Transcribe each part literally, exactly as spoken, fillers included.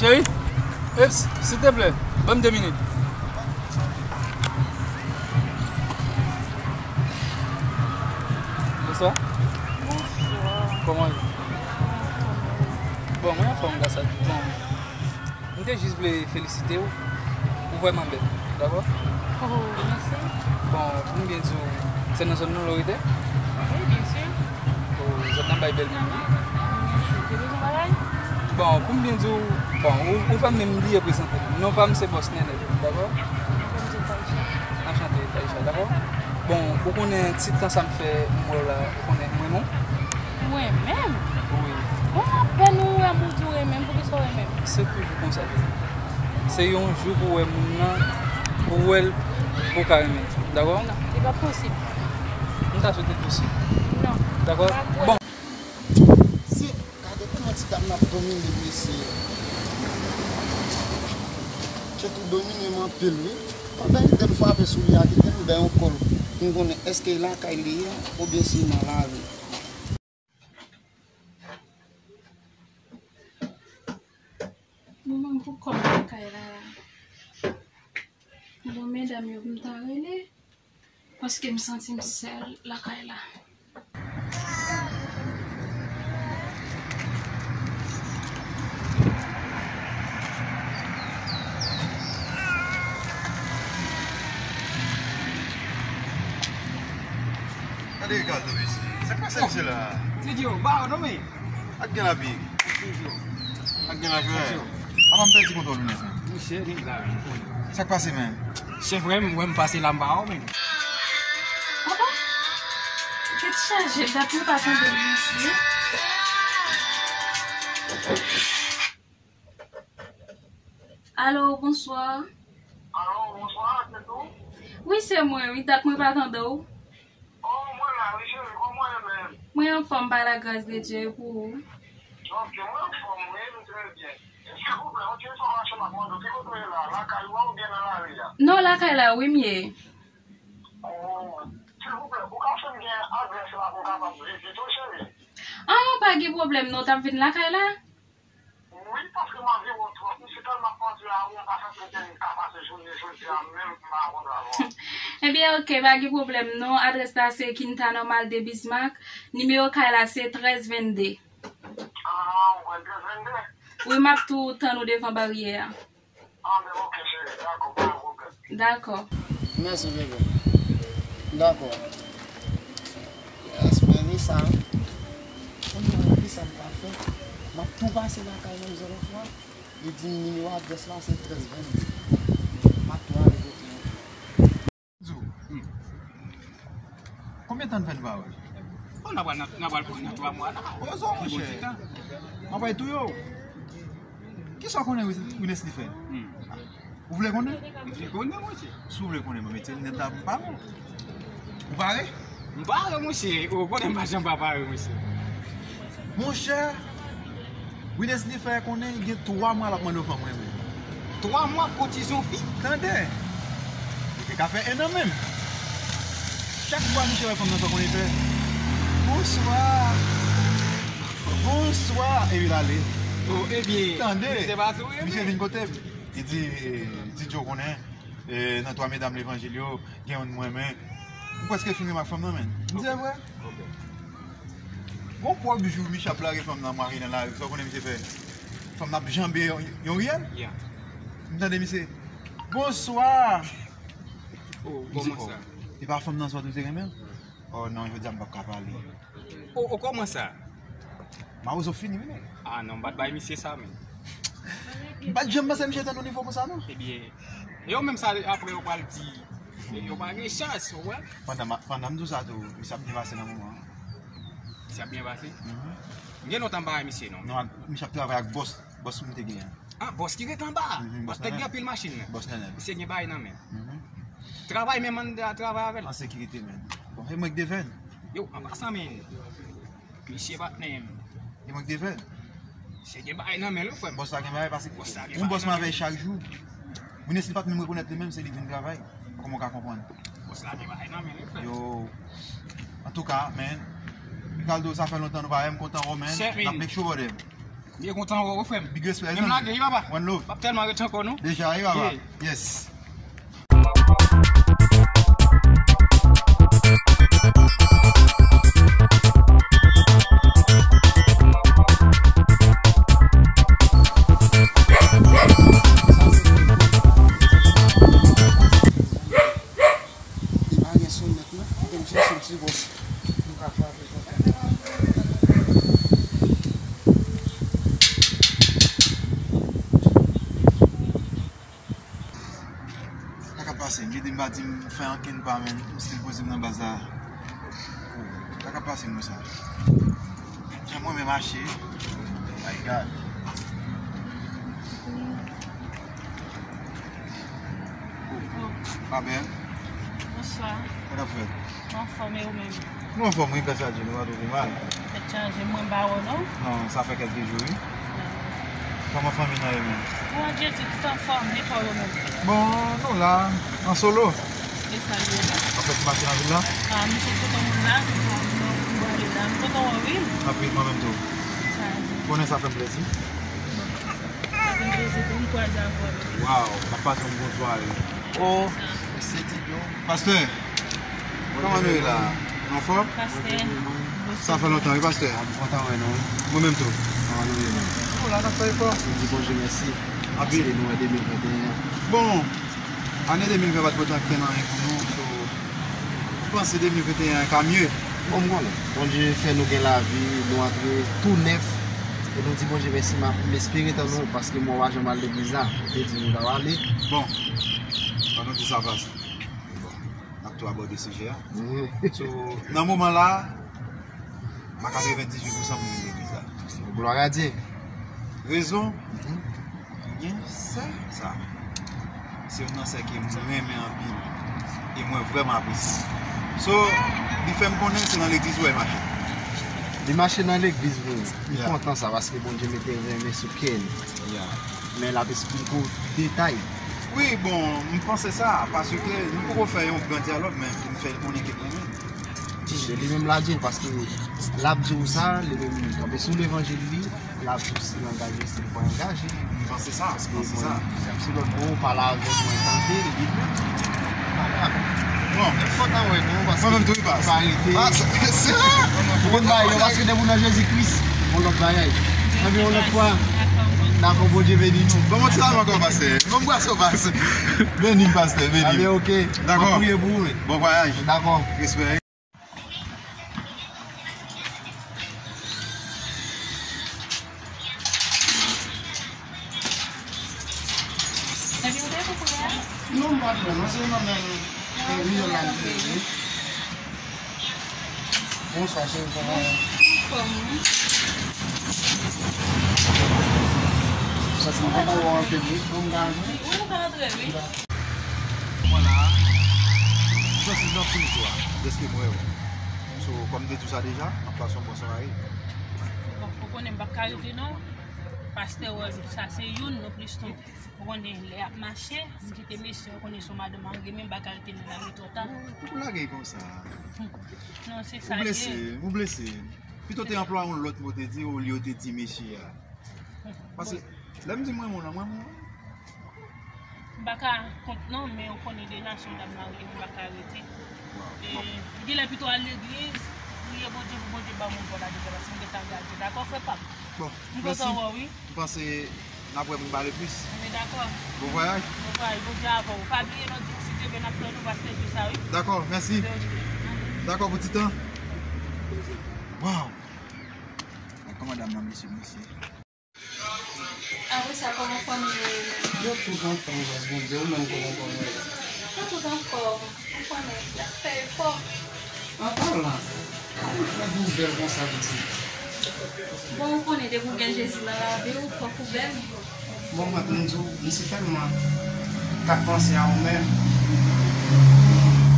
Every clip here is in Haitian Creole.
Cheri, ups, silteplè, ban m de minit. Bonswa. Bonswa. Kòman w ye? Bon, mwen anfòm gras a Dye. Bon, m te jis vle felisite w. Ou vrèman bèl, dakò? Oh, mèsi. Bon, pou m byen di w, se nan zòn nan w rete? Wi, byen si. Oh, zòn nan bay bèl moun, wi. Ou te bezwen bagay? Bon, pou m byen di w, bon, ou, ou fè m menm bliye prezante m. Non pa m se Bòs Nènèl, dakò? Anchante, Taïcha. Anchante, Taïcha, dakò? Bon, ou konnen ti tan sa m fè m wè w la, ou konnen m renmen w. Ou renmen m? Wi. Bon, apèn ou wè m ou di w renmen m, poukisa w renmen m? Se toujou konsa. Se yon jou pou w wè moun nan, pou w wè l, pou w ka renmen l. Dakò? Non, li pa posib. M ta swete l posib. Non. Dakò? Bon. Se, gade kòman ti dam nan ap domine m, mesye. Kèt ou domine m anpil, wi. Pandan li te m frape sou li a, kite m bay yon kòl pou m konnen èske lakay li ye oubyen se nan lari. Bon, mwen pou kòm lakay la. Bon, medam yo pou m ta rele, paske m santi m sèl lakay la. Gade Ricardo, mesye. Sa k pase misye la? Ti Djo, ba w non, men. Ak gen lapi. Ak gen lajwè. Apa m pèdi kontwòl ou nèt, men. Misye, li la, wi. Sa k pase, men? Chèf, wè m, wè m pase la, m ba w, men. Papa, tèt chaje, dat mwen pa tande misye. Alo, bonswa. Alo, bonswa, se tou? Wi, se mwen, wi, dat mwen pa tande w. Oh, mwen la, wi, cheri, kòman w ye menm? Mwen anfòm, pa la gras de Dye, e pou ou? Ok, mwen anfòm, wi, m trè byen. Silvouplè, yon ti enfòmasyon m ap mande w, ki kote w ye la? Lakay ou a oubyen nan lari a? Non, lakay la, wi, m ye. Oh, silvouplè, ou ka fè m gen adrès la pou m kapab vizite w, cheri? Ah, pa gen pwoblèm, non, w t ap vin lakay la? Wi, paske m anvi wè w twòp. M si tèlman panse a ou, m pa santi m te ka pase jounen jodi a menm m pa rankontre avè w. Ebyen, ok, pa gen pwoblèm non. Adrès la se Quinta Normal de Bismarck. Nimewo kay la se trèz vennde. Ah, ou pran trèz vennde? Wi, m ap tou tann ou devan baryè a. Ah, men ok, cheri, dakò, pa gen pwoblèm. Dakò. Mèsi, bebe. Dakò. Yes, men li sa. Konn mwen ki sa m ka fè. M ap tou pase lakay mwen yon lòt fwa. Li di m nimewo adrès la se trèz vennde. M ap tou ale kote yon fwa. Di w. Konbyen tan n fè n pa wè? Bon, n a pral, n a pral nan twa mwa la. Poze w, monchè. M ap touye w. Kisa w konnen Winesly fè? Hmm. Ou vle konnen? M vle konnen, monchè. Si w vle konnen, mwen mete linèt la pou m pare w. Ou pare? M pare, monchè. Ou konnen m pa janm pa pare, monchè. Monchè, Winesly fè konnen li gen twa mwa l ap mande w fanm renmen. Twa mwa pou ti zonfi? Tande! Li te ka fè en an menm. Chak fwa misye wè fanm nan, sa w konnen li fè? Bonswa! Bonswa! Epi l ale. Oh, ebyen, tande! Misye pa sou, misye vin kote m. Li di, Ti Djo konnen, e, nan twa medam levanjil yo, gen youn mwen renmen. M prèske fin renmen ak fanm nan, menn. M di, se vre? Gon pwòp jou, misye ap lage fanm nan mare nan lari, sa w konnen misye fè? Fanm nan ap janbe yon, yon riyèl. M tande misye, bonswa! Oh, kòman sa? E pa fanm nan sa w te renmen? Oh non, jodi a m p ap ka pale. Oh, oh, kòman sa? Mawozo fini, wi, nèg. Ah non, m pa t bay misye sa, men. M pa t janm panse misye te nan nivo konsa, non. Ebyen, e yo menm sa, apre yo pral di, yo pa gen chans, ou wè? Pandan, pandan m di w sa tou, misye ap byen pase nan moman an. Misye ap byen pase? Mhm. M gen lontan m pa wè misye, non. Non, misye ap travay ak bòs, bòs m te genyen. Ah, bòs ki ret anba. Mhm, bòs nènè. Bòs nèg gen anpil machin nan. Bòs nènè. Misye gen bagay nan men. Mhm. Travay menm anndan a travay avè l. An sekirite, men. Bon, e mwen k deven. Yo, an pasan, men. Misye patnè m. E mwen k deven. Misye gen bagay nan men l, wi, frè m. Bòs la gen bagay, paske yon bòs m avè l chak jou. Winesly pa t menm rekonèt li menm, se li k vin travay. Kòman w ka konprann? Bòs la gen bagay nan men l, wi, frè m. Yo, antouka, men. Ricardo, sa fè lontan nou pa wè, m kontan wè w, men. N ap make sure, brother. Byen kontan wè w, frè m. Big respect, men m lage, wi, papa. One love. M ap tèlman ret ankò, non. Deja, wi, papa. Yeah. Yes. Li pa gen sonèt, non. Fòk m chèche yon ti wòch pou m ka frape pòt la. Sa k ap pase? M kite m pa di m fè ankenn pa, men m still poze m nan baz la. Sa k ap pase m konsa? Jan mwen menm mache. My God. Pa bèl? Bonswa. Sa k ap fèt? Mwen anfòm, e ou menm? Nou anfòm, wi, gras a Dye, nou pa twò pi mal. Tèt chaje, mwen pa wè w, non? Non, sa fè kèlke jou, wi. Kòman fanmi nan ye menm? Louanj Jezi, tout anfòm, e pa w menm? Bon, nou la, an solo. E sa l ye la? Anfèt, mache nan vil la? A, misye kontan moun la, nou prale la. M kontan wè w, wi. Anpil, mwen menm tou. Sa di. Konnen sa fè m plezi. Sa fè m plezi pou m kwaze avè w. Waw, n ap pase yon bon sware. Oh, mesye Didon. Pastè, kòman nou ye la? Nou anfòm? Pastè. Sa fè lontan, wi, pastè. A, m kontan wè nou, wi. Mwen menm tou. Kòman nou ye menm? Nou la, n ap fè efò. Nou di Bondye mèsi. Anpil. Paske nou wè de mil venteyen an. Bon, ane de mil ven pa t pote ankenn anyen pou nou, so, m panse de mil venteyen an ka mye. Bon, m konnen. Bondye fè nou gen lavi, nou antre tou nèf. E nou di Bondye mèsi, m ap, m espere tann ou, paske m wè w pa janm al legliz la. Ou te di nou t ap ale. Bon, pandan nou di sa pase. Bon, n ap tou abòde sijè a. Mhm. So, nan moman la, m a katrevendizuit pousan moun nan legliz la. Glwa a Dye. Rezon? Mhm. Gen sè sa. Se youn nan sè ke mwen renmen anpil. E mwen vrèman apresye. So, li fè m konnen se nan legliz ou wè l mache. Li mache nan legliz, wi. M kontan sa, paske Bondye mete renmen sou kè li. Yeah. Men l ap esplike w detay. Wi, bon, m panse sa, paske nou poko fè yon gran dyalòg, men pou m fè l konnen ke mwen menm. Li menm l a di w, paske l ap di w sa, li menm li kanpe sou levanjil li, l ap di w si l angaje, si l pa angaje. M panse sa, m panse sa. Paske bon, se lòt bò, w pale avè mwen, tande, li menm. Bon. M kontan wè nou, paske mwen menm tou, li pa rete. Ah, se, se, ou konn bagay yo, paske depi w nan Jezi Kris, yon lòt bagay. Anpi yon lòt fwa, dakò, Bondye beni nou. Bon, bon, ti la ankò, pastè. Bon, bwasò, pastè. Beni, pastè, beni. Anben, ok. Dakò. Mwen priye pou ou, wi. Bon vwayaj. Dakò. Respè. Epi ou te pou koulè a? Non, m pa t pran, non, se nan men, e, Riyèl la m te ye. Bonswa, cheri, kòman w ye? Anfòm, wi. Santi m kontan wè w anpil, wi. Kòman w ka antre? Wi, ou ka antre, wi. Mwen la, m santi m nan prizon an, dèske m wè w. So, kòm m te di w sa deja, m ap pase yon bon sware. Bon, ou konnen m p ap ka rete non. Pastè Wòl, sa se youn, non plis tou. Ou konnen lè y ap mache, m kite mesye, ou konnen se yon madanm marye, men m pa ka rete nan lari twò ta. Ou, ou lage l konsa. Non, se sa l ye. Ou blese, ou blese. Pito te anplwaye yon lòt mo te di olye w te di mesye a. Paske lè m di m renmen w lan, m renmen w. M pa ka kont non, men ou konnen deja se yon dam marye, m pa ka rete. E, genlè pito al legliz, priye Bondye pou Bondye ba w moun pou w lage deja, paske m gentan angaje. Dakò, frè pa m? Bon, m kontan wè w, wi. M panse n ap wè pou n pale plis. Anben dakò. Bon vwayaj. Bon vwayaj, Bondye avè w. Pa bliye lòt jou, si Dye vle, n ap tann ou, pastè di sa, wi. Dakò, mèsi. Dakò pou ti tan. Waw. Kòman dam nan, mesye, mesye? Apre sa, kòman fanmi yo ye menm? Yo tout anfòm, gras Bondye, ou menm kòman w ye? Nou tout anfòm, ou konnen, y ap fè efò. An palan, kòman w fè vin bèl konsa pitit? Bon, ou konnen depi w gen Jezi nan lavi w, fòk ou bèl. Bon, mwen, m di w, m si tèlman t ap panse a ou menm.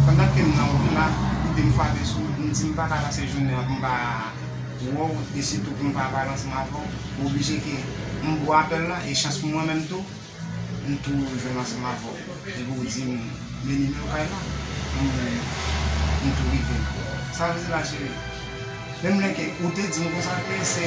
Pandan ke m nan wout la, lide m frape sou m, m di m pa ka pase jounen an pou m pa wè w, e sitou pou m pa pale ansanm avè w. M oblije ke m bo apèl la, e chans pou mwen menm tou, m tou jwenn ansanm avè w. Epi w di m, men nimewo kay la, m, m tou rive la. Sa vle di la, cheri? Menm lè ke ou te di m konsa ke se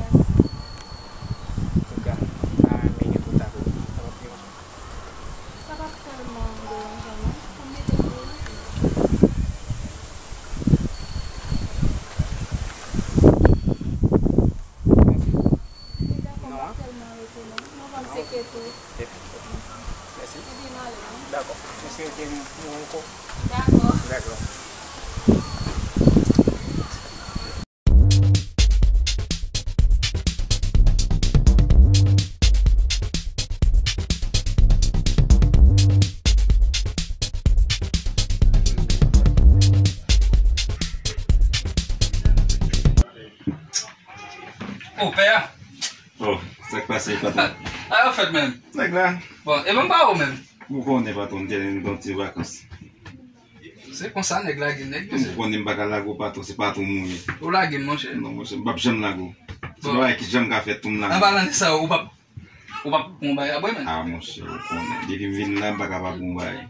Mèsi. Antouka, m ta renmen gen kontak ou. Sa p ap deranjan w? Sa p ap tèlman deranjan non. Pou m mete l pou ou. Mèsi. Li dakò, m p ap tèlman rete non. Mwen pa m seke tou. Epi, mèsi. Epi m ale non. Dakò. Mèsi, ok, nou, nou ankò. Dakò. Dakò. O, pè a! Oh, sa k pase, patwon? Sa yo fèt menm. Nèg la, Bon, e menm pa ou menm. Ou konnen patwon, m te nan ti vakans. Se konsa nèg lage nèg, Ou konnen m pa ka lage w patwon, se patwon m ou ye. Ou lage m, monchè. Non, monchè, m p ap janm lage w. Se Bon. bagay ki janm ka fèt pou m Nan lage. Valante sa, ou p ap ou p ap pran bagay apre menm. Ah, monchè, ou konnen. Depi m vin la, m pa ka pa pran bagay.